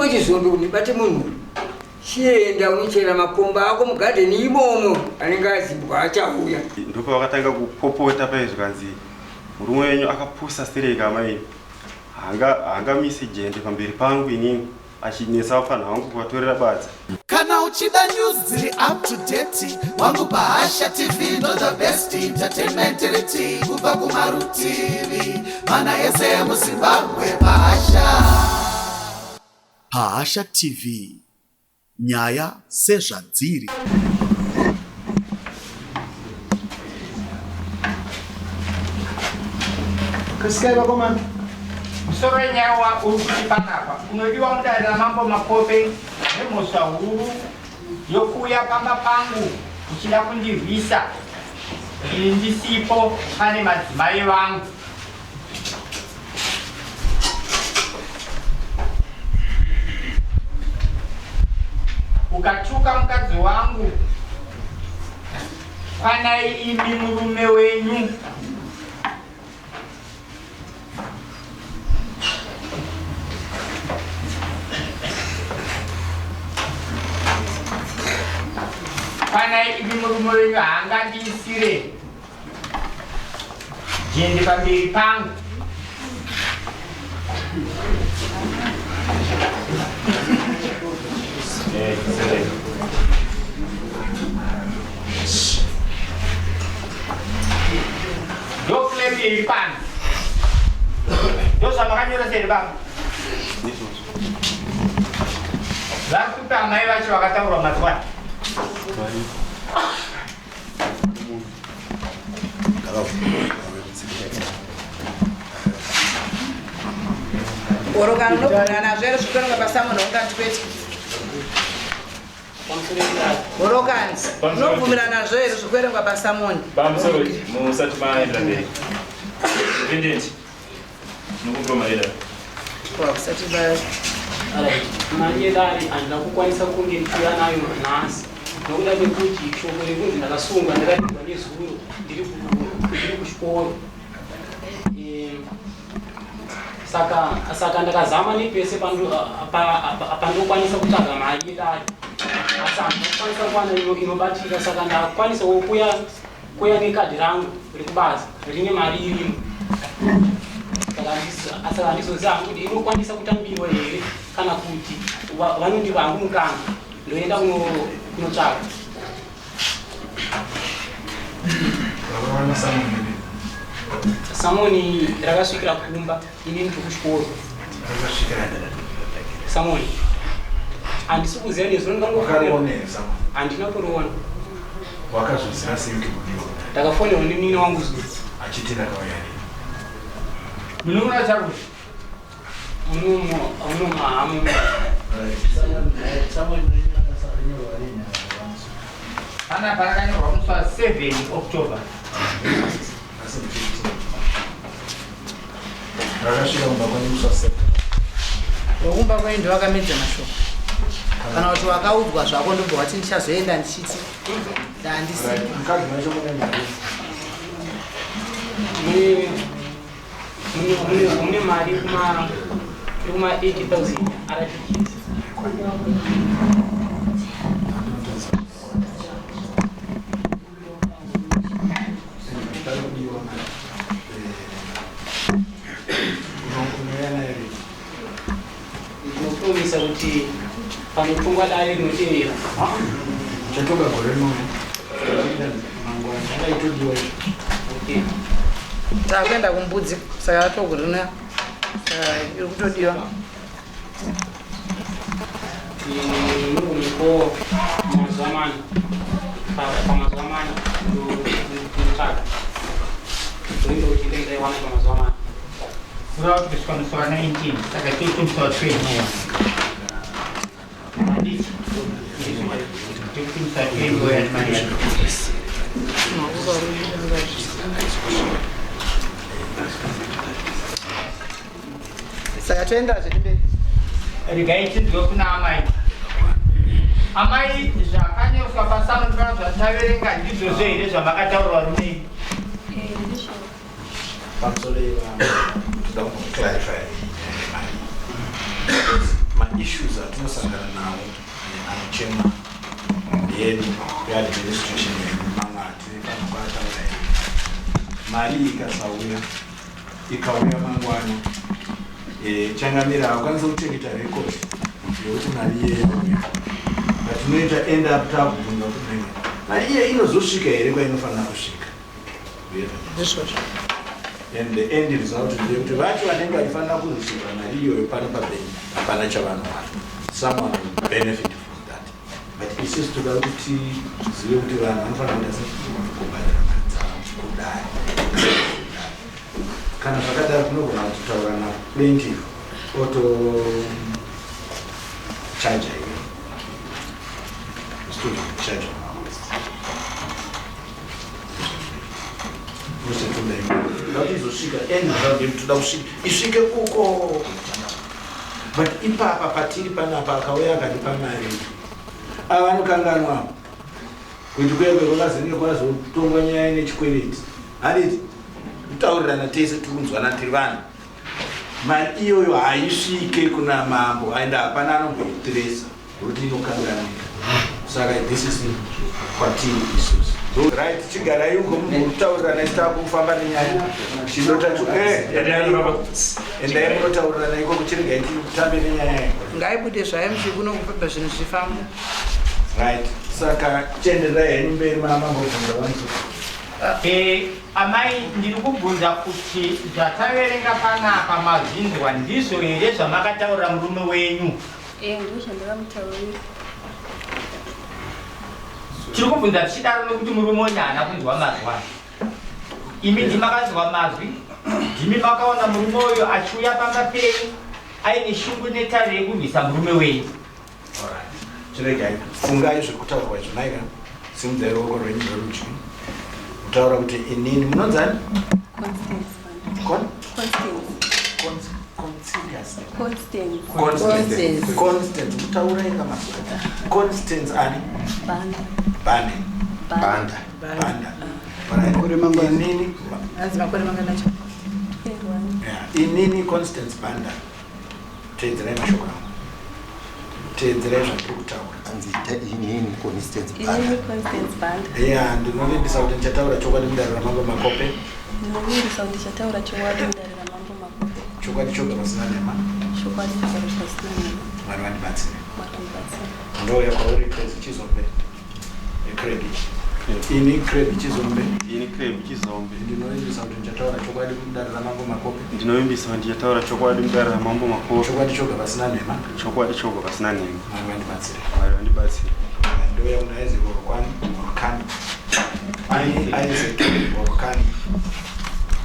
Chimwe chizombe kuti ndibate munhu chienda unochera makomba ako mugadheni imomo anenge azimbwa achauya. Ndopavakatanga kupopota paye zvikanzi murume wenyu akapusa stereki amai haangamise jende pamberi pangu inini achinetsa vapfanha vangu kuvatorera badza. Kana uchida news dziri up to date wangu paHasha TV ndo the best entertainment riti kubva kumarutivi mana ese emuZimbabwe paHasha. PaHasha TV nyaya sezvadziri. Kasikai vakomana. Musoro wenyawa uri kuti panapa unodiwa mudare ramambo Makope nemhosva huru yokuuya pamba pangu uchida kundirwisa ini ndisipo pane madzimai vangu. Ukatuka mukadzi wangu kwanai imi murume wenyu. Kwanai imi murume wenyu haangandiisire jende pamberi pangu. Ndoclaim iri pano. Ndozvamakanyora sei baba? Vari kupi amai vacho vakataurwa mazuva ano? Oro kana unobvunana nazvo here zvikutonga pasamona ungati kwete. Oro kanzi unobvumirana nazvo here zvikuerengwa pasamoni. Pamusoro musati maendera mberi. Defendant. Nokumbira mareda. Kusati ba Alright, mari yedare handina kukwanisa kunge ndichiuya nayo nhasi nokuda kwekuti shoko rekunzi ndakasungwa ndakapihwa nezuro ndiri kuchikoro. Saka saka ndakazama nepese pandokwanisa kutsvaga mari yedare asi handina kukwanisa kuwana inobatika saka ndakwanisawo kuya kuya nekadhi rangu rekubasa rine mari irimo saka handizoziva hangu kuti inokwanisa kutambirwa here kana kuti vanondipa hangu mukana ndoenda kunotsvaga. Samoni rakasvikira kumba ini ndiri kuchikoro. Samoni handisi kuziva nezuro ndikangofonera handina kuriona. Wakazoziva sei kuti kudiwa? Ndakafonerwa nemunin'ina wangu zuro. Achiti rakauya rini? Munun'una chakuti Muno hamu. Pana parakanyorwa musi wa 7 October. Rakasvika kumba kwenyu musi wa 7. Wekumba kwenyu ndiwakamedza mashoko kana kuti wakaudzwa zvako ndobva wati ndichazoenda ndichiti ndandisi Mukadzi macho mune mari. Mune mari kuma kuma 80,000 RTGS. Ndinopromisa kuti panotongwa dare rinotevera. Chatonga gore rino. Mangwana yakaitodiwa izvo. Okay. Takuenda kumbudzi saka ratogore rino saka iri kutodiwa. Murumiko mazuva mana pamazuva mana ndotsvaga ndoinda kuti ndenge ndaiwana pamazuva mana. Kureva kuti kusvika musi wa 19 saka tiri musi wa 21. Handiti? Tiri musi wa 20 waya nemari yacho. Saka toenda zvedu mberi. Regai tinzwe kuna amai. Amai, zvakanyorwa pasamoni pano zvataverenga ndizvozvo here zvamakataurwa varume? Pamusoro toda kuclarify mari. Ma-issues kuchema yedu yeadministration yedu, mamwe hatiri pano kwataura yedu. Mari iyi ikasauya, ikauya mangwana, changamira hakwanisa kuchengeta record yekuti mari iye yauya. Patinoita end up takubvunza kuti nenge mari iye inozosvika here kwainofanira kusvika. Ndizvozvo. And the end result ndeyekuti vacho vanenge vachifanira kureceiva mari iyoyo pano pabhengi hapana chavanowana. Someone will benefit from that, but isusu toda kuti tizive kuti vanhu vanofanira kuita sei, kubhadhara mari dzavo kudai. Kana zvakadaro, tinogona kutotaura naplaintiff otochaja iwe stochaja toda kuti izosvika end result yedu, toda kusvika isvike uko. But ipapa patiri panapa, akauya akatipa mari, ava vanokanganwa kuti kwekwe kwakazenge kwazotongwa nyaya nechikwereti. Handiti kutaurirana tese, tiri kunzwana, tiri vanhu. Mari iyoyo haisvike kuna mambo, aenda hapana anomboitiresa nokuti inokanganika. Saka this is kwatiri isusu, right? Chigarai uko mutaurirana, isi takufamba nenyaya. Endai munotaurirana ikoko, chiregai titambe nenyaya. Ngaibude zvayo muchikuno kupebha zvinhu zvifamba. Right, saka chienderai henyu mberi, mamambobvunza vanhu. Amai, ndiri kubvunza kuti zvataverenga panapa mazvinzwa, ndizvo here zvamakataurira murume wenyu? Ndizvo zvandakamutaurira. Tiri kubvunza tichidaro nekuti murume wenyu haana kunzwa mazwi aya. Imi ndimakanzwa mazwi, ndimi makaona murume uyu achiuya pamba penyu aine shungu netare yekurwisa murume wenyu. Chiregai, fungai zviri kutaurwa izvo. Naika, simudzai ruoko rwenyu rwerudyi, mutaura kuti inini munonzani? Constance. Con? Constance. Constance. Constance. Constance. Constance, mutaurai kamazwi. Constance ani? Banda. Bande. Banda. Banda. Alright. Inini Anzi makore mangana acho? 21. Yeah. Inini Constance Banda, teedzerai mashoko angu, teedzerai zvandiri kutaura. Inini Constance. Inini Constance Banda. Ya, ndinovimbisa kuti ndichataura chokwadi mudare raMambo Makope. Ndinovimbisa kuti ndichataura chokwadi mudare raMambo Makope. Chokwadi choga, pasina nhema. Chokwadi choga, pasina nhema. Mwari vandibatsire. Mwari vandibatsire. Ndouya kwauri, Craig Chizombe. Craig, ini Craig Chizombe. Ini Craig Chizombe. Ndinovimbisa kuti ndichataura chokwadi mudare raMambo Makope. Ndinovimbisa kuti ndichataura chokwadi mudare raMambo Makope. Chokwadi choga, pasina nhema. Chokwadi choga, pasina nhema. Mwari vandibatsire. Mwari vandibatsire. Ndouya kuna Isaac Orokani. Orokani, ini Isaac Orokani.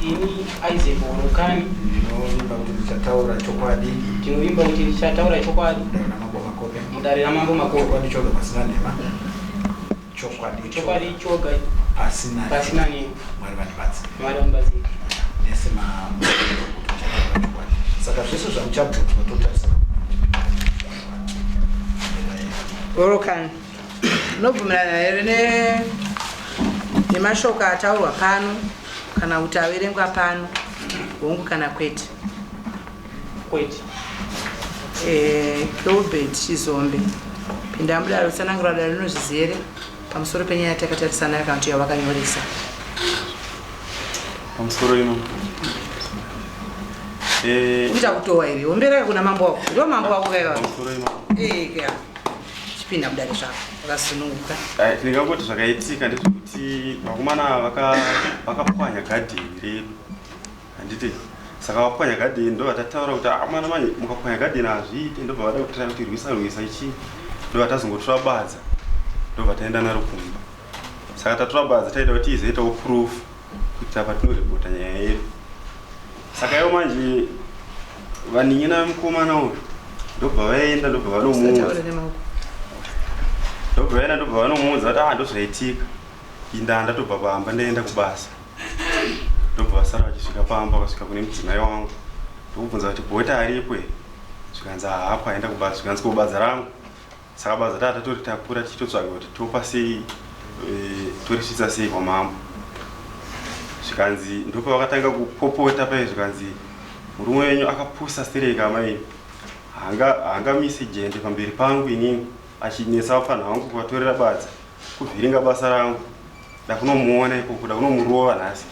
Ini Isaac Orokani. Ndinovimba kuti ndichataura chokwadi. Ndinovimba kuti ndichataura chokwadi. Mudare raMambo Makope. Mudare raMambo Makope. Chokwadi choga, pasina nhema. Chokwadi. Chokwadi choga. Pasina. Pasina nhema. Mwari vandibatsire. Mwari vandibatsire. Nese kuti muchataura chokwadi, saka zvese zvamuchabvunzwa totarisira. Orokani, unobvumirana here nemashoko ataurwa pano kana kuti averengwa pano, hongu kana kwete? Kwete. Gilbert Chizombe, pinda mudare, utsanangura dare rinozvizere pamusoro penyaya yatakatarisana nayo kana kuti yawakanyoresa. Pamusoro ino. Kuita kutowa here? Ombereka kuna mambo wako, ndo mambo wako kaiva. Pamusoro ino. Eka, chipinda mudare zvako wakasununguka. Ndingangoti zvakaitika ndezvekuti vakomana vakapwanya gadheni redu, handiti? Saka vapwanya gadheni, ndo vatataura kuti amana manje mukapwanya gadheni hazviite. Ndobva vada kutira kuti rwisa rwisa ichi, ndobva tazongotora badza, ndobva taenda naro kumba. Saka tatora badza, taida kuti izoitawo proof kuti apa tinoripota nyaya yedu. Saka ivo manje vanin'ina vemukomana uyu ndobva vaenda, ndobva vanomuudza. Usataure nemaoko. Ndobva vaenda, ndobva vanomuudza kuti ah, ndozvaitika. Inda ndatobva pamba, ndaenda kubasa. Ndobva vasara vachisvika pamba, vakasvika kune mudzimai wangu, ndokubvunza kuti bhota aripo here? Zvikanzi haapo, aenda kubasa. Zvikanzi ko badza rangu? Saka badza taa tatoritakura tichitotsvaga kuti topa sei, torisvitsa sei kwamambo. Zvikanzi ndopavakatanga kupopota pai, zvikanzi murume wenyu akapusa stereki amai, haangamise jende pamberi pangu inini. achinetsa vapfanha vangu kuvatorera badza kuvhiringa basa rangu ndakunomuona ikoko ndakunomurova nhasi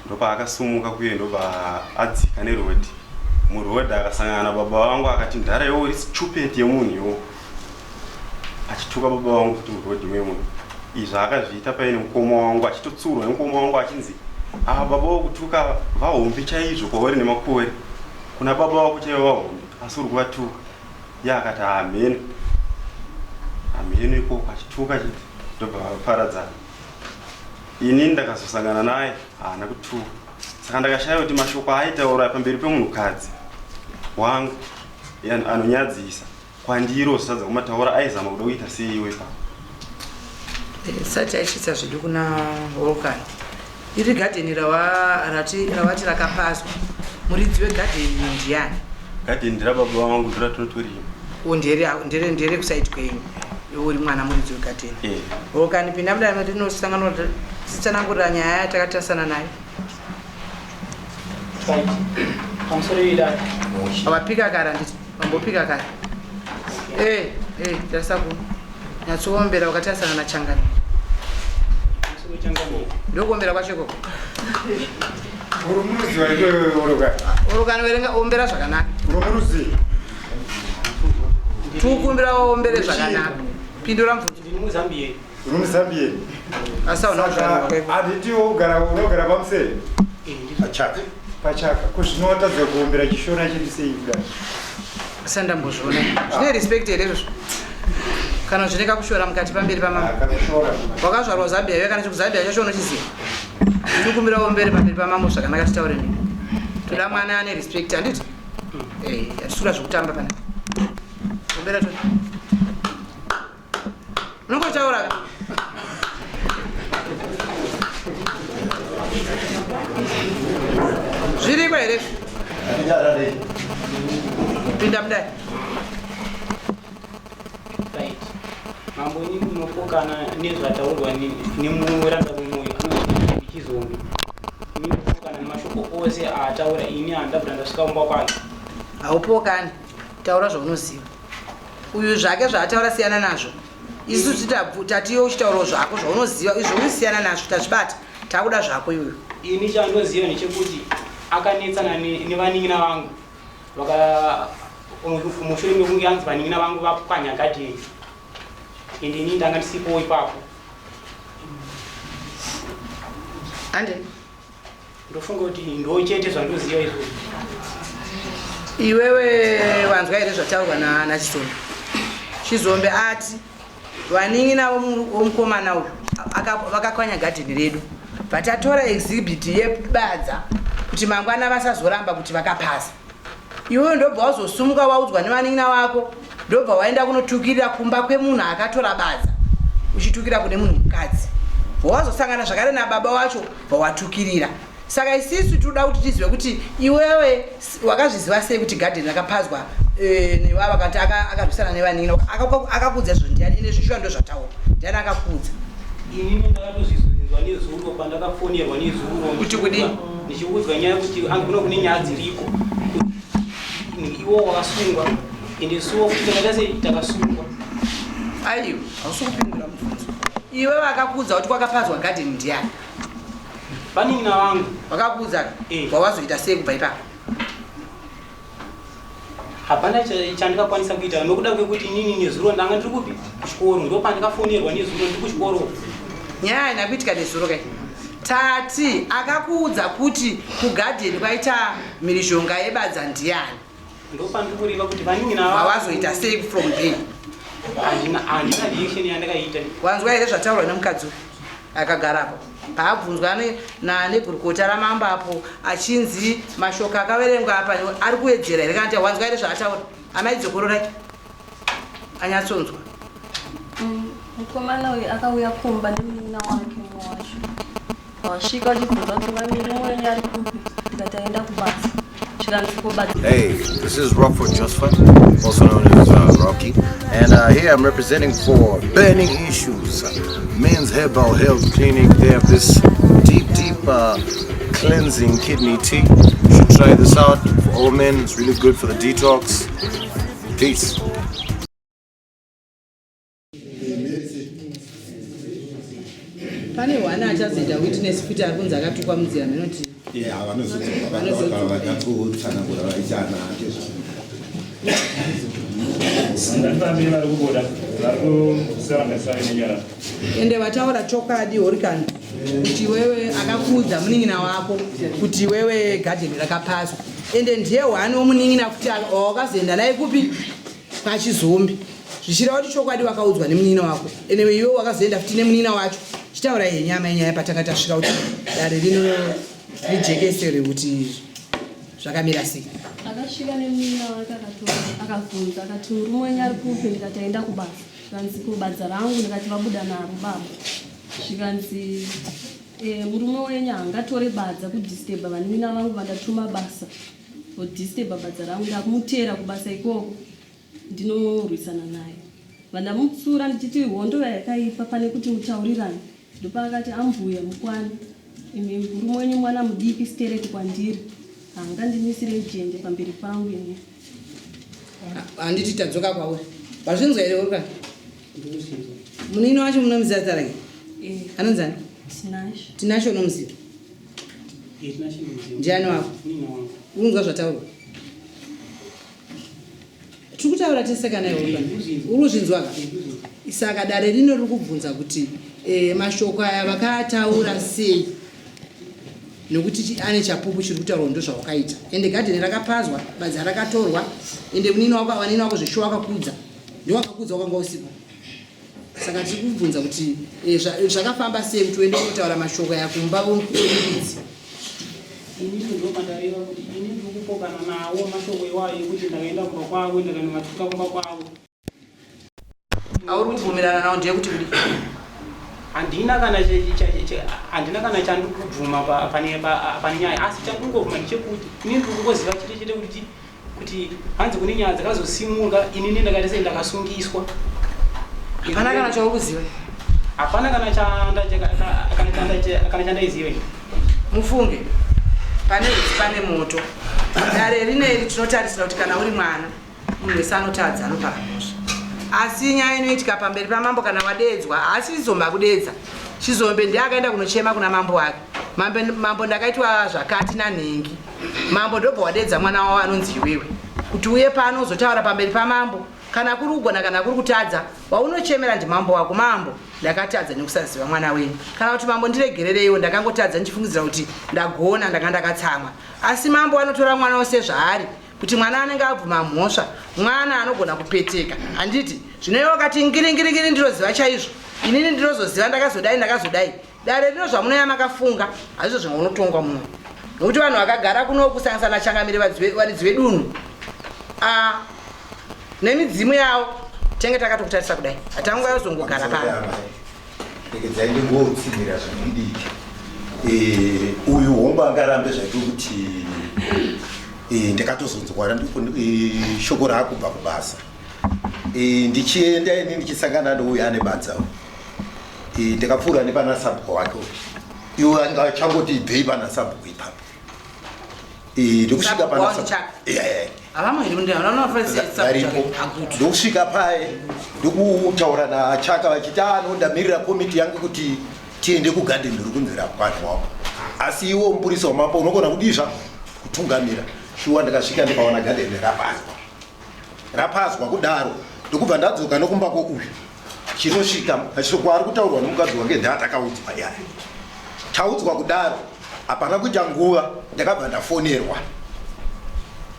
ndopaakasumuka kuye ndobva adzika neroad muroad akasangana nababa vangu akati ndhara iwo uri stupid yemunhu iwo achituka baba vangu kuti muroad memunhu izvi akazviita paine mukoma wangu achitotsurwa nemukoma wangu achinzi ava baba vokutuka vahombe chaizvo kwauri nemakore kuna baba vako chaivo vahombe asi uri kuvatuka iye akati hameno hameno ikoko achituka chiti ndobva vaparadzana ini ndakazosangana naye haana kutuka saka ndakashaya kuti mashoko aaitaura pamberi pemunhukadzi wangu anonyadzisa kwandiri ozotadza kumataura aizama kuda kuita sei iwe pa eh, sati aisvitsa zvedu kuna volcan iri gadheni rawati rakapazwa muridzi wegadheni ndiyani gadheni nderababa vangu ndoratonotorima ndere kusaiti kwenyu iwe uri mwana muridzi wegadheni eh. Volcan pinda mudare tinosangana titsanangurira nyaya yatakatarisana nayo Wapika kare handiti? Wambopika kare. Eh, eh, tarisa kuno. Nyatsoombera wakatarisana naChangani. Ndokuombera kwacho ikoko. Uri muruzi waiko uruka. Uruka noverenga ombera zvakanaka. Uri muruzi. Tukumbira ombere zvakanaka. Pindura mubvunzo. Ndiri muZambia. Uri muZambia. Asi hauna kuzvarwa kwaiko. Handiti ugara unogara pamusere? Eh, Pachaka. Pachaka. Ko zvino watadza kuombera chishona chedu sei kudai? Asi andambozviona. Zvine respect here izvozvo? Kana zvine kakushora mukati pamberi pamama. Ah, kakushora. Wakazvarwa Zambia iwe kana chikuZambia chacho unochiziva. Tikumbira ombere pamberi pamambo zvakanaka titaure nemi. Toda mwana ane respect handiti? Eh, hatisura zvekutamba pana. Ombera to. Unongotaura. Zviriko here? Pinda mudai. Right. Mambo ini ndinopokana nezvataurwa nemuranda wemoyo anonzi Chizombe. Ini ndinopokana nemashoko ose aataura ini handabvira ndasvika kumba kwake. Haupokani. Taura zvaunoziva. Uyu zvake zvaataura siyana nazvo. Isu tatiyo uchitaurawo zvako zvaunoziva izvo usiyana nazvo tazvibata. Takuda zvako iwewe. Ini chandoziva ndechekuti akanetsana nevanin'ina vangu vaka mushure mekunge anzi vanin'ina vangu vapwanya gadheni ende ini ndanga ndisipowo ipapo. Ande. Ndofunga kuti ndo chete zvandoziva izvozvo. Iwewe wanzwa here zvataurwa naChizombe? Chizombe ati vanin'ina vomukomana uyu vakakwanya gadheni redu but atora exhibit yebadza kuti mangwana vasazoramba kuti vakapasa. Iwewe ndobva wazosumuka waudzwa nevanin'ina vako ndobva waenda kunotukirira kumba kwemunhu akatora badza uchitukira kune munhu mukadzi wazosangana zvakare nababa wacho bvawatukirira saka isisu tinoda kuti tizive kuti iwewe wakazviziva sei kuti gadheni rakapazwa eh, nevava kati akarwisana nevanin'ina akakuudza izvo ndiani ine zvishuwa ndozvataura ndiani akakuudza inini ndakatozvizwa nezuro pandakafonerwa nezuro kuti kudii ndichiudzwa nyaya yekuti kuno kune nyaya dziriko iwo wakasungwa ende suwo kuti takaita sei takasungwa aiwa hausi kupindura mubvunzo iwe vakakuudza kuti kwakapazwa gadheni ndiani vanin'ina vangu vakakuudza eh. wawazoita sei kubva ipapo hapana chandikakwanisa kuita nokuda kwekuti inini nezuro ndanga ndiri kupi kuchikoro ndopandikafonerwa nezuro ndiri kuchikoro nyaya haina kuitika nezuro kai tati akakuudza kuti kugadheni kwaita mhirizhonga yebadza ndiyani ndopandikureva kuti vanin'ina wawazoita sei from there handina reaction yandakaita wanzwa here zvataurwa nemukadzi uyu akagarapo paabvunzwa negurukota ramambo apo achinzi mashoko akaverengwa apa ari kuwedzera here kana wanzwa here zvaataura amai dzokororai anyatsonzwa mm, mukomana uyu akauya kumba nemunin'ina wake mumwe wacho wasvika uchibvunza kuti vamiri mwenyu ari kupi ndikati aenda kubasa Hey, this is Rockford Josphat, also known as uh, Rocky, and uh, here I'm representing for Burning Issues, Men's Herbal Health Clinic. They have this deep, deep uh, cleansing kidney tea. You should try this out for all men. It's really good for the detox. Peace. Pane hwana achazoita witness futi ari kunzi akatukwa munzira minoti. Yeah, vanozodzoka vakatsotsanangura vaiti ana ake. Ende vataura chokwadi horikani kuti iwewe akakuudza munin'ina wako kuti iwewe gadheni rakapaswa ende ndiye hwani womunin'ina kuti wakazoenda naye kupi kwachizombi zvichireva kuti chokwadi wakaudzwa nemunin'ina wako ende iwe wakazoenda futi nemunin'ina wacho chitaura yenyama yenyaya patanga tasvika kuti dare rino rijekesere kuti zvakamira sei. Akasvika nemunin'ina wake akatora akabvunza akati murume wenyu ari kupi ndikati aenda kubasa zvikanzi ko badza rangu ndikati vabuda naro baba zvikanzi e, murume wenyu haangatore badza kudisturba vanin'ina vangu vandatuma basa vodisturba badza rangu ndakumuteera kubasa ikoko ndinorwisana naye vandamutsura ndichiti hondo yakaipa pane kuti mutaurirane Ndopaakati ambuya mukwane imi murume wenyu mwana mudiki stereki kwandiri haangandimisire jende pamberi pangu ini. Handiti tadzoka kwauri wazvinzwa here uri munin'ina wacho munomuziva zita rake eh. anonzani Tinashe. Tinashe unomuziva eh, ndiani wako uri kunzwa zvataurwa Tiri kutaura tese kana iwe uri kuzvinzwa ka? Saka dare rino riri kubvunza kuti e, mashoko aya vakaataura sei nekuti ane chapupu chiri kutaurwa ndozvawakaita ende gadheni rakapazwa badza rakatorwa ende munini wako vanini wako zveshuwa wakakudza ndiwakakudza wakanga usipo saka tiri kubvunza kuti eh, zvakafamba sei kuti uende kunotaura mashoko aya kumba vomuridzi Inini ndopandareva kuti ini ndiri kupokana nawo mashoko iwayo ekuti ndakaenda kumba kwavo ndakanovatuka kumba kwavo. Auri kubvumirana nawo ndeyekuti kudi? Handina kana handina kana chandiri kubvuma pane pane nyaya asi chandiri kungobvuma ndechekuti ini ndiri kungoziva chete chete kuti kuti hanzi kune nyaya dzakazosimuka inini ndakaita sei ndakasungiswa hapana kana chauri kuziva hapana kana kana chandaiziva ini mufunge pane utsi pane moto dare rineri tinotarisira kuti kana uri mwana munhu wese anotadza anopara mhosva asi nyaya inoitika pamberi pamambo kana wadeedzwa haasi chizombe akudeedza chizombe ndiye akaenda kunochema kuna mambo wake mambo ndakaitwa zvakati nanhengi Mambo ndobva wadeedza mwana wavo anonzi iwewe kuti uye pano uzotaura pamberi pamambo kana kuri kugona kana kuri kutadza waunochemera ndimambo wako mambo ndakatadza nekusaziva mwana wenyu kana kuti mambo ndiregerereiwo ndakangotadza ndichifungidzira kuti ndagona ndanga ndakatsamwa asi mambo anotora mwana wose zvaari kuti mwana anenge abvuma mhosva mwana anogona kupeteka handiti zvino iwe wakati ngiringiringiri ndinoziva chaizvo inini ndinozoziva ndakazodai ndakazodai Dare rino zvamunouya makafunga hazvizvo zvimwe unotongwa muno nokuti vanhu vakagara kuno kusanganisa nachangamire varidzi vedunhu a nemidzimu yavo tenge takatokutarisa kudai hatanguva yozongogara pano regedzai ndingotsinhira zvidiki eh, uyu hombo angarambe zvaito kuti eh, ndakatozonzwa eh, shoko raakubva kubasa ndichienda ini ndichisangana nouyu ane badza Eh, ndakapfuura nepana sabhuku wake uyu iwo anga achangoti ibvei pana sabhuku ipapo Eh, ndokusvika pana Sabhuku sabhuku Eh, eh. Havamo here mundau? Vanofanira varipo ndokusvika paye ndokutaura nachaka vachiti ah no ndamirira komiti yangu kuti tiende kugadheni riri kunzi rapwanhwako asi iwo mupurisa wamambo unogona kudii zvako kutungamira shuwa ndakasvika ndikaona gadheni rapazwa rapazwa kudaro ndokubva ndadzoka nokumba kwouyu chinosvika mashoko ari kutaurwa nomukadzi wake ndeatakaudzwa yaya taudzwa kudaro hapana kuita nguva ndakabva ndafonerwa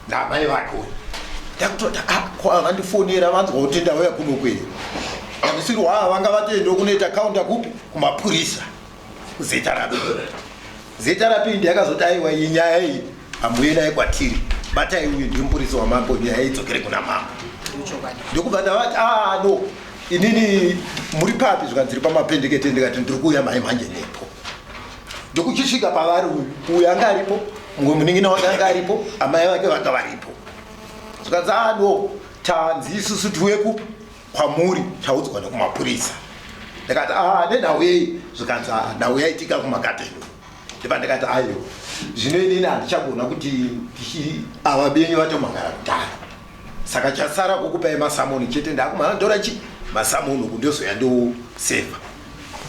naamai vake uyu ndakutoti ah, ko avandifonera vanzwa kuti ndauya kuno kwei amisirwa ava vanga vatoendawo kunoita kaunda kupi kumapurisa kuZRP ZRP ndiyakazoti aiwa iyi nyaya iyi hambuye naye kwatiri batai uyu ndiye mupurisa wamambo nyaya idzokere kuna mambo ndokubva ndavati ah no inini muri papi zvikanzi ndiri pamapendekete ndikati ndiri kuuya mai manje nepo ndokuchisvika pavari uyu uyu anga aripo mumwe munin'ina wake anga aripo amai vake vanga varipo zvikanzi ah no tanzi isusu tiuye kupi kwamuri taudzwa nekumapurisa ndikati ah nenhau yei zvikanzi ah nhau yaitika kumagadheni ndibva ndikati ayo zvino inini handichagona kuti ava benyu vatomangara kudhara saka chasara kukupai masamoni chete ndakumana ndora chi masamoni uku ndozoya ndoseva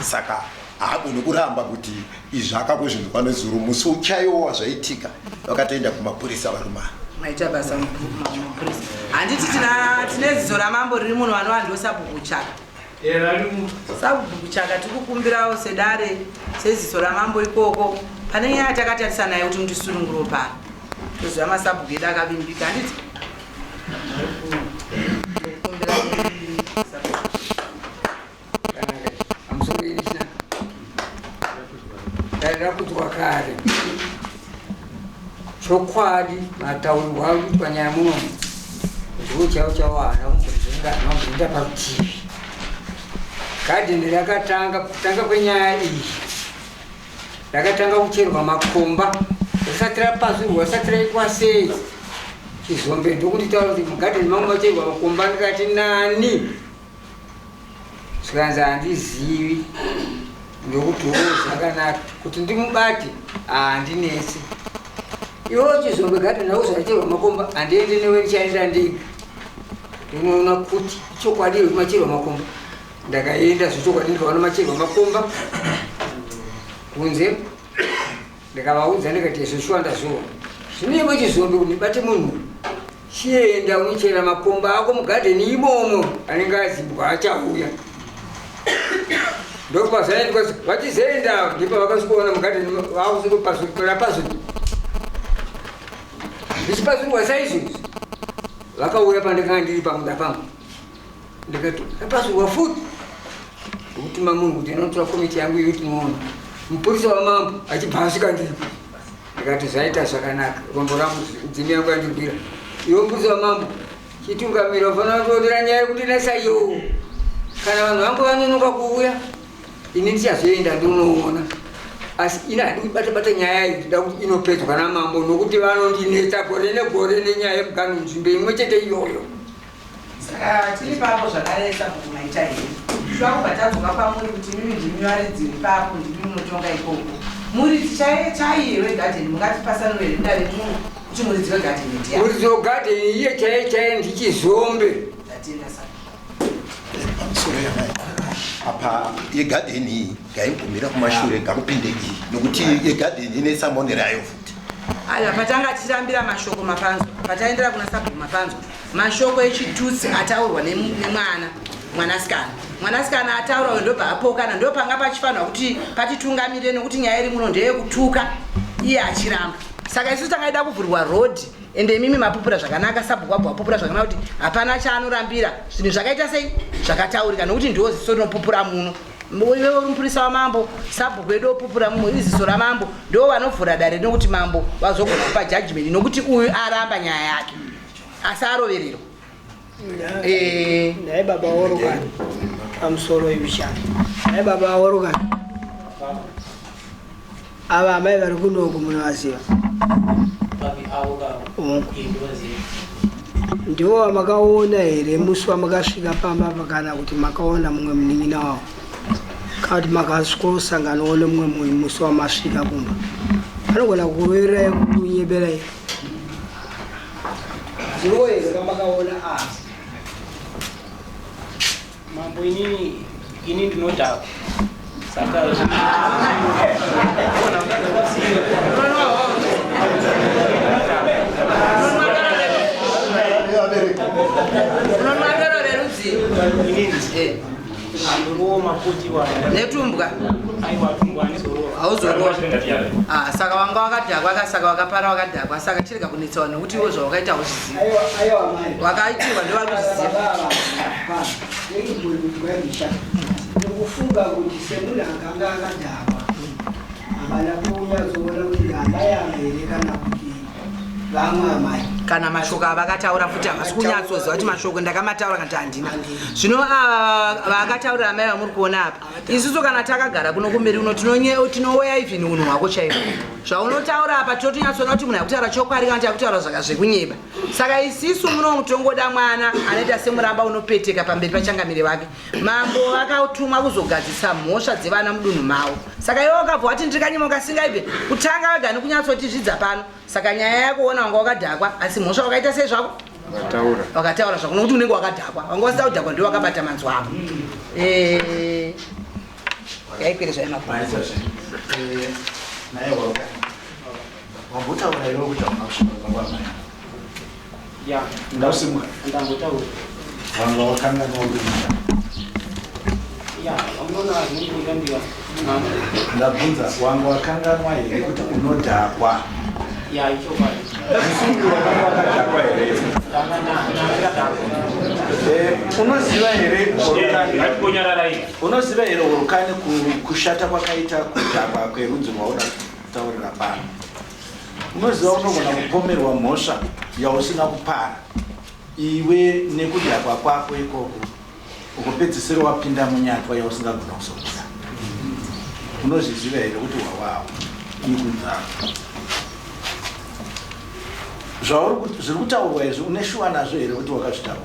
saka Haagoni kuramba kuti izvi akangozvinzwa nezuro musi chaiwo wazvaitika vakatoenda kumapurisa varume ava. Maita basa mupurisa. Handiti tina tine ziso ramambo riri muno vanova ndiwo sabhuku Chaka. Sabhuku Chaka tiri kukumbirawo sedare seziso ramambo ikoko pane nyaya yatakatarisa nayo kuti mutisununguro pano. Toziva masabhuku edu akavimbika handiti? Kumbira Rakudzwa kare chokwadi mataurirwo ari kuitwa nyaya muno ndiwo chaiwo chaiwo haana kumbodzinga haana kumbodzinga parutivi. Gadheni rakatanga kutanga kwenyaya iyi rakatanga kucherwa makomba risati rapazurwa risati raitwa sei chizombe ndokunditaura kuti mugadheni mangu macherwa makomba ndikati nani zvikanzi handizivi ndokuti wo zvakanaka kuti ndimubate handinetsi iwe chizombe gadheni rako zvaracherwa makomba handiendi newe ndichaenda ndega ndinoona kuti chokwadi here macherwa makomba ndakaenda zvechokwadi ndikaona macherwa makomba kunze ndikavaudza ndikati izvo shuwa ndazviona zvino iwe chizombe kuti ndibate munhu chienda unochera makomba ako mugadheni imomo anenge azimbwa achauya ndopazvaendwa vachizoenda ndipo vakasvikoona mugadheni vakusvikopazurapazuri zvichipazurwa saizvozvi vakauya pandakanga ndiri pamunda pangu ndikati apazurwa futi ndokutuma munhu kuti anotora komiti yangu iyo tinoona mupurisa wamambo achibva asvika ndiripo ndikati zvaita zvakanaka rombo rangu dzimi yangu yandirwira iwe mupurisa wamambo chitungamira ufanira kutotora nyaya yekuti nesaiyo kana vanhu vangu vanonoka kuuya ini ndichazoenda ndonoona asi ini handi kubata bata nyaya iyi ndida kuti inopedzwa namambo nokuti vanondinetsa gore negore nenyaya yemugano nzvimbo imwe chete iyoyo Saka tiri papo zvakare sabhuku maita here? Shuwa kubva tadzoka kwamuri kuti imimi ndimi varidzi vepapo ndimi munotonga ikoko. Muridzi chaiye chaiye wegadheni mungatipasanure here mudare muno kuti muridzi wegadheni ndiani? Muridzi wegadheni iye chaiye chaiye ndiChizombe. Tatenda sabhuku. Pamusoro yamai apa yegadheni iyi ngaimbomira kumashure ngakupinde iyi nokuti yegadheni ine samonera yayo futi. Aiwa patanga tichirambira mashoko mapanzwa pataendera kuna sabhuku mapanzwa Mashoko echitutsi ataurwa nemwana mwanasikana mwanasikana ataura uyo ndobva apokana ndopanga pachifanirwa kuti patitungamirire nokuti nyaya iri muno ndeyekutuka iye achiramba saka isusu tangaida kuvhurwa road ende imimi mapupura zvakanaka sabhuku wabva wapupura zvakanaka kuti hapana chaanorambira zvinhu zvakaita sei zvakataurika nokuti ndiwo ziso rinopupura muno iwe uri mupurisa wamambo sabhuku wedu opupura mumwe iziso ramambo ndo vanovhura dare nokuti mambo vazogona kupa judgment nokuti uyu aramba nyaya yake asi arovererwa eh. Nhai baba worukani pamusoro iushani nhai baba worukani ava amai vari kunoku munovaziva ndivo vamakaona here musi wamakasvika pamba apa kana kuti makaona mumwe munin'ina wavo kana kuti makasvikosanganawo nemumwe munhu musi wamasvika kumba anogona kukurovererai kunyeberai Ndiwo here vamakaona ava? Mambo inini ini ndinodhakwa. Saka Unonwa doro rerudzi? Inini. Netumbwa? Hauzorowa. Ah, saka wanga wakadhakwa ka saka wakapara wakadhakwa saka chirega kunetsa vanhu nekuti iwe zvawakaita hauzvizivi. Wakaitirwa ndovari kuzviziva. Ndikufunga kuti semunhu akanga akadhakwa havana kunyatsoona kuti ndamai ava here kana kuti vamwe amai kana mashoko avakataura futi havasi kunyatsoziva kuti mashoko ndakamataura kana kuti handina zvino ava vaakataurira amai vamuri kuona apa isusu kana takagara kuno kumberi kuno tinoweya even unhu hwako chaivo zvaunotaura apa tinotonyatsoona kuti munhu akutaura chokwadi kana kuti akutaura zvaka zvekunyeba saka isisu muno tongoda mwana anoita semuramba unopeteka pamberi pachangamire vake Mambo vakatumwa kuzogadzisa mhosva dzevana mudunhu mavo. Saka iwe wakabva wati ndiri kanyimo kasingaibve kutanga wega nekunyatsotizvidza pano. Saka nyaya yako wona wanga wakadhakwa asi mhosva wakaita sei zvako? Wakataura. Wakataura zvako nokuti unenge wakadhakwa. Wanga wasina kudhakwa ndiwe wakabata manzwi ako. Eh. Yaipere zvayo makumbo. Maita zvenyu. Eh, naye wauka. Wambotaura iwe kuti hauna kusvika kumba kwamai. Ya. Ndausimuka. Ndambotaura. Wanga wakanganwa kuti Ya, unoona zvinondikandiwa. ndabvunza wanga wakanganwa here kuti unodhakwa? Ya, ichokwadi. Musungu wakanga wakadhakwa here? Eh, unoziva here unoziva here urukani kushata kwakaita kudhakwa kwerudzi rwauda kutaurira pano? Unoziva unogona kupomerwa mhosva yausina kupara iwe nekudhakwa kwako ikoko ukupedzisira wapinda munyatwa yausingagona kuzobuda. Unozviziva here kuti wawawo ikunzako zvauri zviri kutaurwa izvi une shuwa nazvo here kuti wakazvitaura?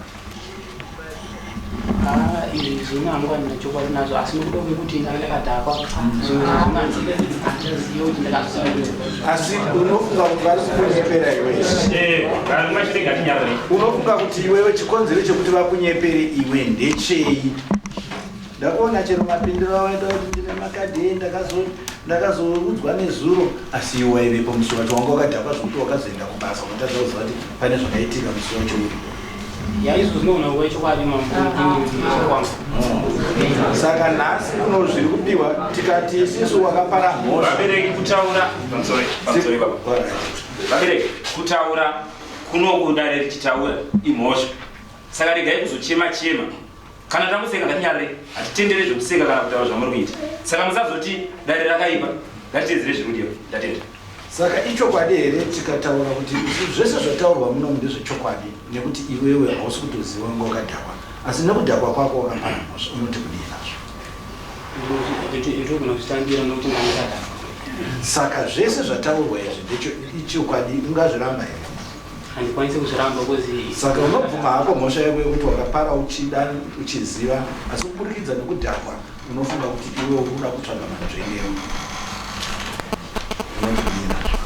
Ah, izvi zvine hangu handina chokwadi nazvo asi nokuda kwekuti ndanga ndakadhakwa zvimwe zvezvimwe handichaziva kuti ndakazviita. Asi unofunga kuti vari kukunyepera iwe? Unofunga kuti iwewe chikonzero chekuti vakunyepere iwe ndechei? Ndakuona chero mapindiro awaita kuti ndine makadhi ndakazoudzwa nezuro, asi iwe waivepo musi wacho, wanga wakadhakwa zvekuti wakazoenda kubasa ukatadza kuziva kuti pane zvakaitika musi wacho uripo. Ya, izvo zvinoona kuva chokwadi mambo kwangu. Saka nhasi uno zviri kupiwa tikati isisu wakapara mhosva. Vabereki kutaura, pamusoro pamusoro baba. Vabereki kutaura kunoku dare richitaura imhosva. Saka regai kuzochema chema. Kana tangoseka ngatinyarare, hatitendere zvekuseka kana kutaura zvamuri kuita. Saka musazoti dare rakaipa, ngatitedzere zviri kudiwa. Ndatenda. Saka ichokwadi here tikataura kuti zvese zvataurwa muno ndezvechokwadi nekuti iwewe hausi kutoziva wanga wakadhakwa asi nekudhakwa kwako wakapara mhosva unoti kudii nazvo? Ndinogona kuzvitambira nokuti ndanga ndakadhakwa. Saka zvese zvataurwa izvi ndecho ichokwadi ungazviramba here? Handikwanisi kuzviramba kozi. Saka unobvuma hako mhosva yako yekuti wakapara uchida uchiziva asi kuburikidza nekudhakwa unofunga kuti iwe uri kuda kutsvaga manzvengero. Unoti kudii nazvo?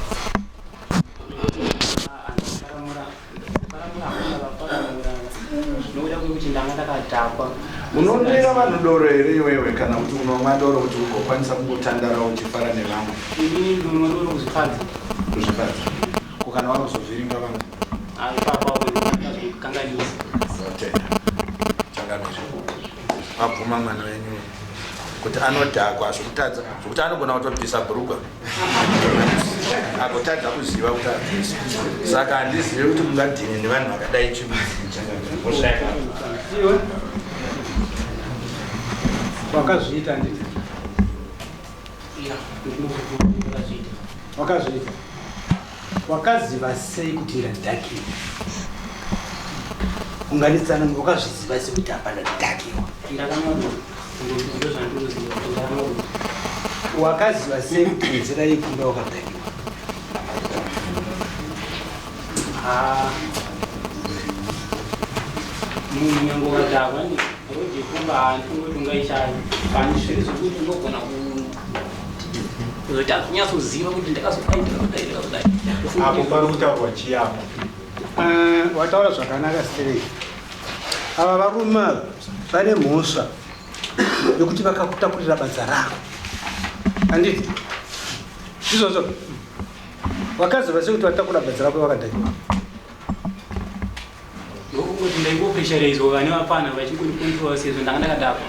Nokuda kwekuti ndanga ndakadhakwa. Unonwira vanhu doro here iwewe kana kuti unomwa doro kuti ugokwanisa kungotandara uchifara nevamwe? Inini ndinonwa doro kuzvifadza. Kuzvifadza. Ko kana wakuzovhiringa vamwe? Ah, ipapo apo ndinokanganisa. Ndinotenda. Changamire. Abvuma mwana wenyu kuti anodhakwa zvokutadza zvokuti anogona kutobvisa bhurugwa agotadza kuziva kuti abvisa. Saka handizivi kuti mungadhini nevanhu vakadai chimwe. Iwe wakazviita nditi? Ya, ndinozviita. Wakazviita. Wakaziva sei kuti ndadhakiwa? Unganetsana wakazviziva sei kuti hapana ndadhakiwa? Ndakamwa doro. Ndozvandinoziva kuti ndakamwa doro. Wakaziva sei kuti nzira yekumba wakadhakiwa? Ah. Munhu nyange ukadhakwa ndi rodhi yekumba handifungi kuti ungaishaya. Pani zviri zvekuti unogona kuzoti akunyatsoziva kuti ndakazodai ndakazodai ndakazodai. Apo pari kutaurwa chii apo? Eh, wataura zvakanaka stereki. Ava varume ava vane mhosva yekuti vakakutakurira badza rako. Handiti? Izvozvo. Wakaziva sei kuti watakura badza rako wakadhakiwa? Ndokungoti ndaingopressurizwa vane vapfana vachingondikontrola sezvo ndanga ndakadhakwa.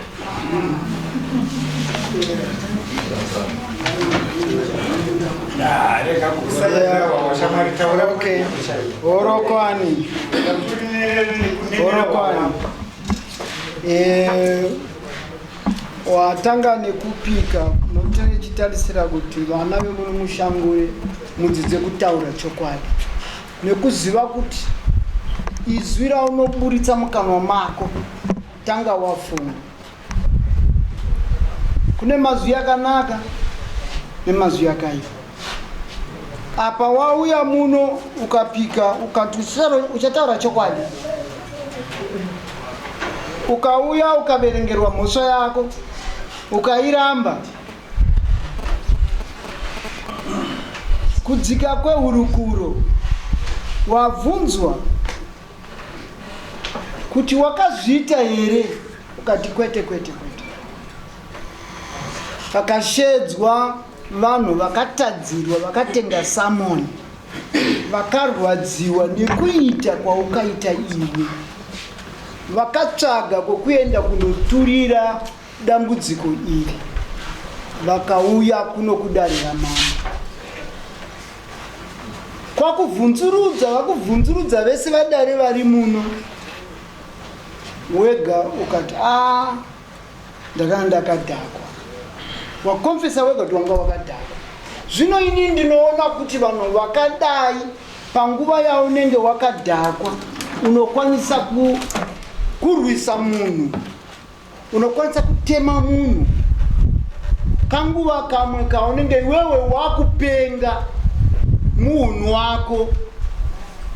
Okay. Orokwani. Orokwani. Eh, watanga nekupika nokuti tichitarisira kuti vana vemuno mushangure mudzidze kutaura chokwadi nekuziva kuti izwi raunoburitsa mukanwa mako tanga wafunga. Kune mazwi akanaka nemazwi akaipa. Apa wauya muno ukapika ukati uchataura chokwadi, ukauya ukaverengerwa mhosva yako ukairamba, kudzika kwehurukuro wabvunzwa kuti wakazviita here, ukati kwete kwete kwete. Pakashedzwa vanhu vakatadzirwa vakatenga samoni vakarwadziwa nekuita kwaukaita iwe vakatsvaga kwekuenda kunoturira dambudziko iri vakauya kuno kudare ramambo kwakubvunzurudza vakubvunzurudza vese vadare vari muno wega ukati a ah, ndakanga ndakadhakwa wakonfesa wega kuti wanga wakadhakwa zvino ini ndinoona kuti vanhu vakadai panguva yaunenge wakadhakwa unokwanisa kurwisa munhu unokwanisa kutema munhu kanguva kamwe kaunenge iwewe wakupenga muhunhu wako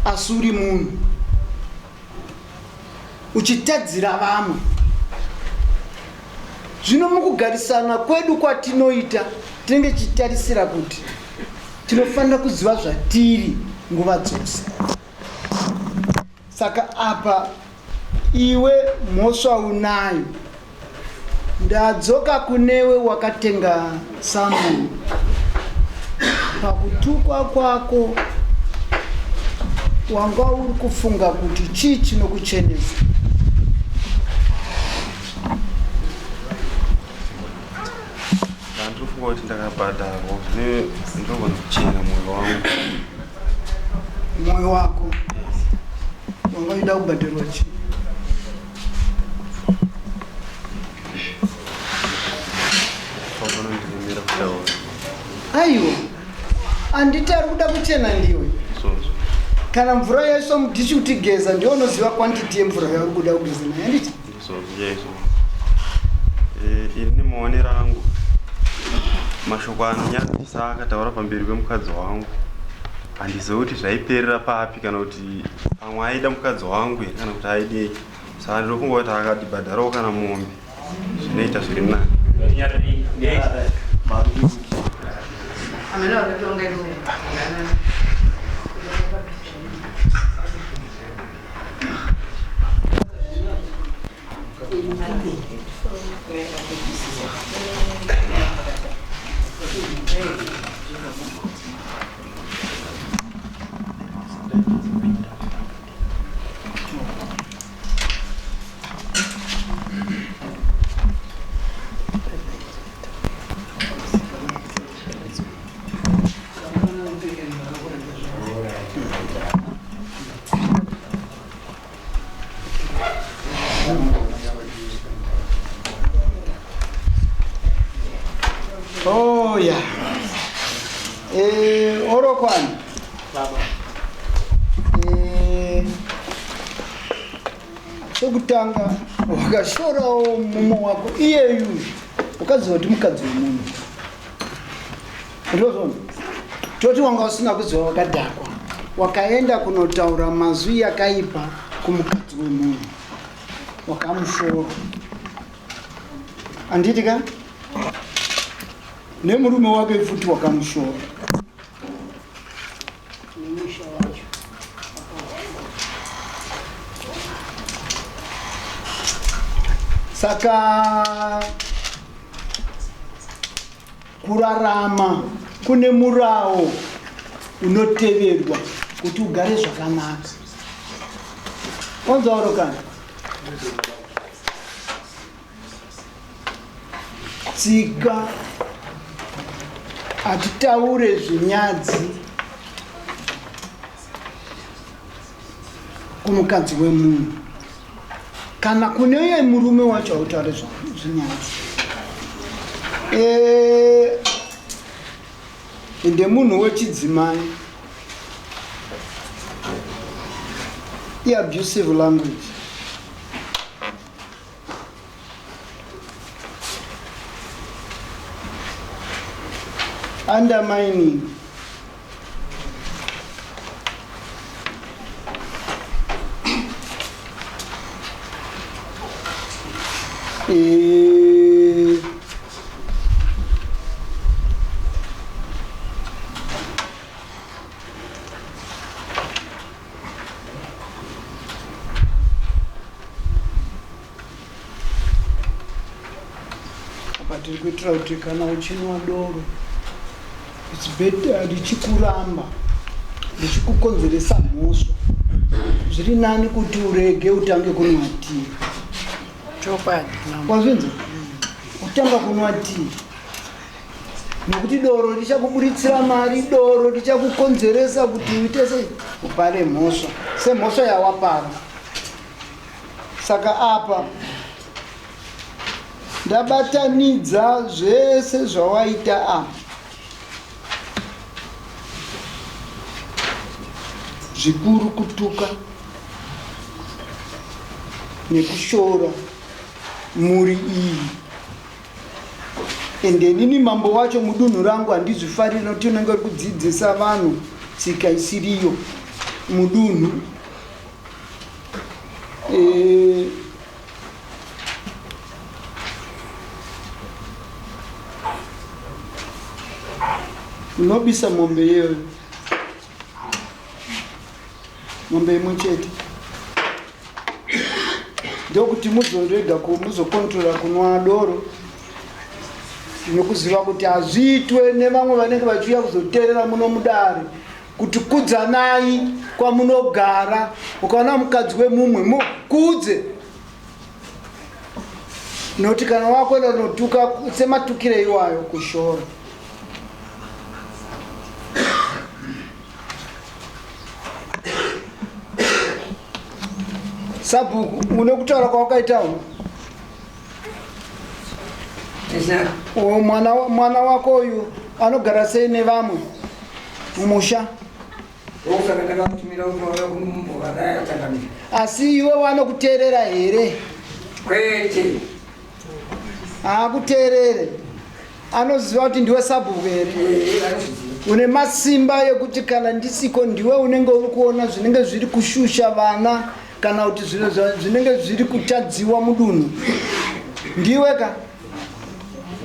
asi uri munhu uchitadzira vamwe zvino mukugarisana kwedu kwatinoita tinenge tichitarisira kuti tinofanira kuziva zvatiri nguva dzose Saka apa iwe mhosva unayo. Ndadzoka kunewe wakatenga samoni. Pakutukwa kwako wanga uri kufunga kuti chii chinokuchenesa. Ndinofunga kuti ndakabhadharwa zvine ndinogona kuchena mwoyo wangu. Mwoyo wako wanga uchida kubhadharwa chii? Panondiremera kutaura. Aiwa, handiti ari kuda kuchena ndiwe. Kana mvura yaiswa mudhishi kuti geza ndiwe unoziva quantity yemvura yauri kuda kugeza nayo handiti? Ndizvozvo eh, ini nemaonero angu mashoko anonyadzisa akataura pamberi pemukadzi wangu handizivi kuti zvaiperera papi kana kuti pamwe aida mukadzi wangu here kana kuti aidei saka ndinofunga kuti akatibhadharawo kana mombe zvinoita zviri nani. Oh yeah. Eh, orokwani. Baba. Eh, chekutanga wakashorawo mumwe wako iyeyu ukaziva kuti mukadzi wemunhu ndozvona toti wanga usina kuziva wakadhakwa wakaenda kunotaura mazwi yakaipa kumukadzi wemunhu wakamushora handiti ka nemurume wake futi wakamushora nemusha wacho saka kurarama kune murawo unoteverwa kuti ugare zvakanaka onzauro kana Tsika hatitaure zvinyadzi kumukadzi wemunhu kana kune uye murume wacho hautaure zvinyadzi eh, ende munhu wechidzimai iabusive language Undermining. Eh, Apa tiri kuitira kuti kana uchinwa doro it's better richikuramba richikukonzeresa mhosva zviri nani kuti urege utange kunwa tii. Chokwadi. Wazvinzwa? Utanga kunwa tii nekuti doro richakuburitsira mari, doro richakukonzeresa kuti uite sei, upare mhosva semhosva yawapara. Saka apa ndabatanidza zvese zvawaita apa zvikuru kutuka nekushora mhuri iyi ende inini mambo wacho mudunhu rangu handizvifariri nokuti unenge uri kudzidzisa vanhu tsika isiriyo mudunhu e, unobisa mombe iyoyo mombe imwe chete ndokuti muzorega muzokontrola kunwa doro nokuziva kuti hazviitwe nevamwe vanenge vachiuya kuzoteerera muno mudare kuti kudzanai kwamunogara ukaona mukadzi wemumwe mukudze nokuti kana wakwenda unotuka sematukire iwayo kushora sabhuku une kutaura kwawakaita u mwana, mwana wako uyu anogara sei nevamwe mumusha asi iwe wanokuteerera here kwete haakuteerere anoziva kuti ndiwe sabhuku here une masimba ekuti kana ndisiko ndiwe unenge uri kuona zvinenge zviri kushusha vana kana kuti zvinenge zviri kutadziwa mudunhu ndiwe ka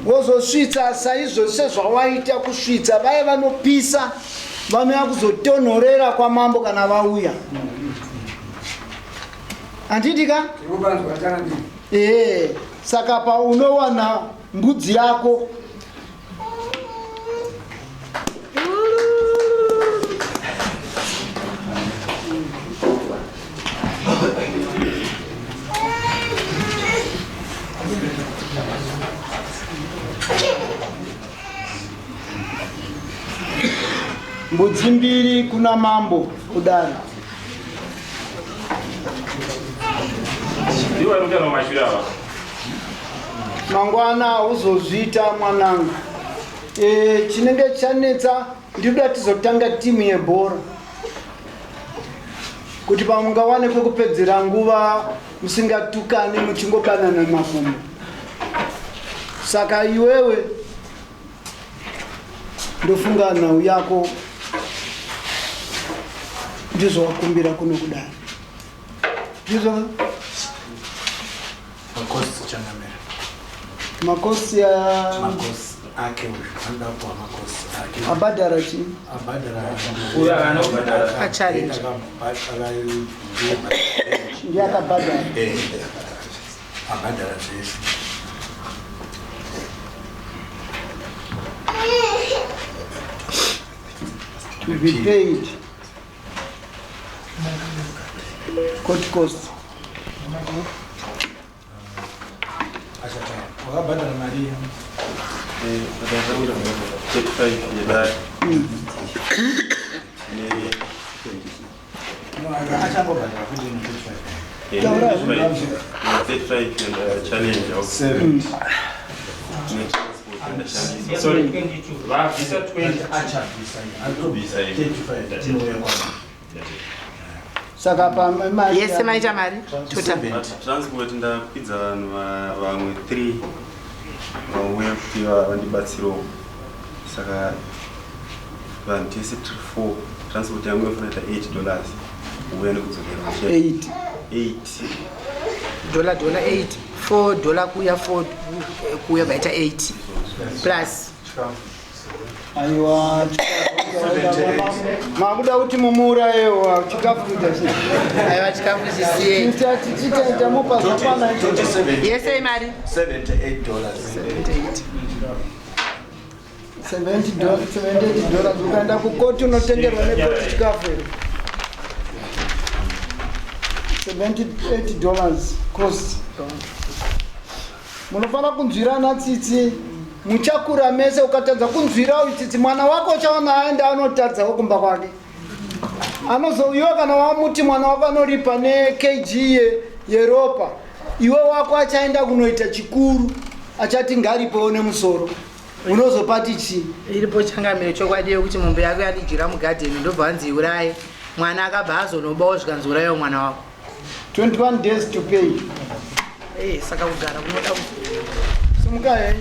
wozosvitsa saizvo sezvawaita kusvitsa vaye vanopisa vanouya kuzotonhorera kwamambo kana vauya handiti ka ee saka paunowana mbudzi yako mbudzi mbiri kuna mambo kudari mangwana uzozviita mwanangu e, chinenge chanetsa ndinoda tizotanga timu yebhora kuti pamungawane kwekupedzera nguva musingatukani muchingobanana makumbo saka iwewe ndofunga nhau yako ndizvo wakumbira kuno kudai ndizvo Makosi changamira. Makosi ya Makosi ake uyu anoda kupiwa makosi ake. Abhadhara chii? Abhadhara. Uyu anobhadhara. Pachallenge. Ndiye akabhadhara. Eh. Abhadhara zvese. To be paid. Court cost. Wakabhadhara mari yedare achangobhadhara futi 35 challenge Sorry, vabvisa 20. Achabvisa. Atobvisa 35. Saka pa mari Yese maita mari total. Transport ndakwidza vanhu vamwe 3 vauya kuti vandibatsirewo saka vanhu tese tiri 4 transport yangu inofanira kuita 8 dollars kuuya nekudzokera 8 8 Dollar dollar 8 4 dollar kuya 4 kuya vaita 8 plus aiwa. Makuda kuti mumuurayewo chikafu kuita chii? Aiwa chikafu chisiyei. Tichitaita mupa zvakwana. Yese imari? 78 dollars. 78 dollars ukaenda kukoti unotengerwa nekoti chikafu here 78 dollars cost munofanira kunzwirana tsitsi muchakura mese ukatadza kunzwira uyu tsitsi mwana wako uchaona aenda anotadzawo kumba kwake anozouyiwa kana wamuti mwana wako anoripa nekg yeropa iwe wako achaenda kunoita chikuru achati ngaripewo nemusoro unozopati chii Iripo changamire chokwadi yekuti mombe yako yatidyira mugadheni ndobva wanzi iuraye. Mwana akabva azonobawo zvikanzi urayewo mwana wako. 21 days to pay. Eh, saka kugara kunoda Simuka henyu.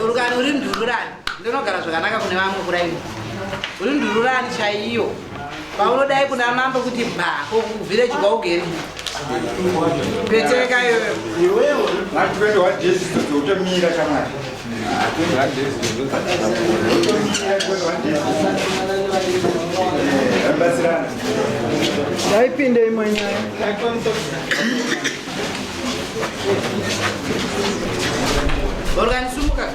Urukani uri ndururani ndinogara zvakanaka kune vamwe kuraini uri ndururani chaiyo paunodai kuna mambo kuti bha kuvhireji kwaugere peteka iyoyo Iwewe 21 days utomira shamwari. 21 days utomira 21 days. Batsirana. Ngaipinde imwe nyaya. Urukani sumuka.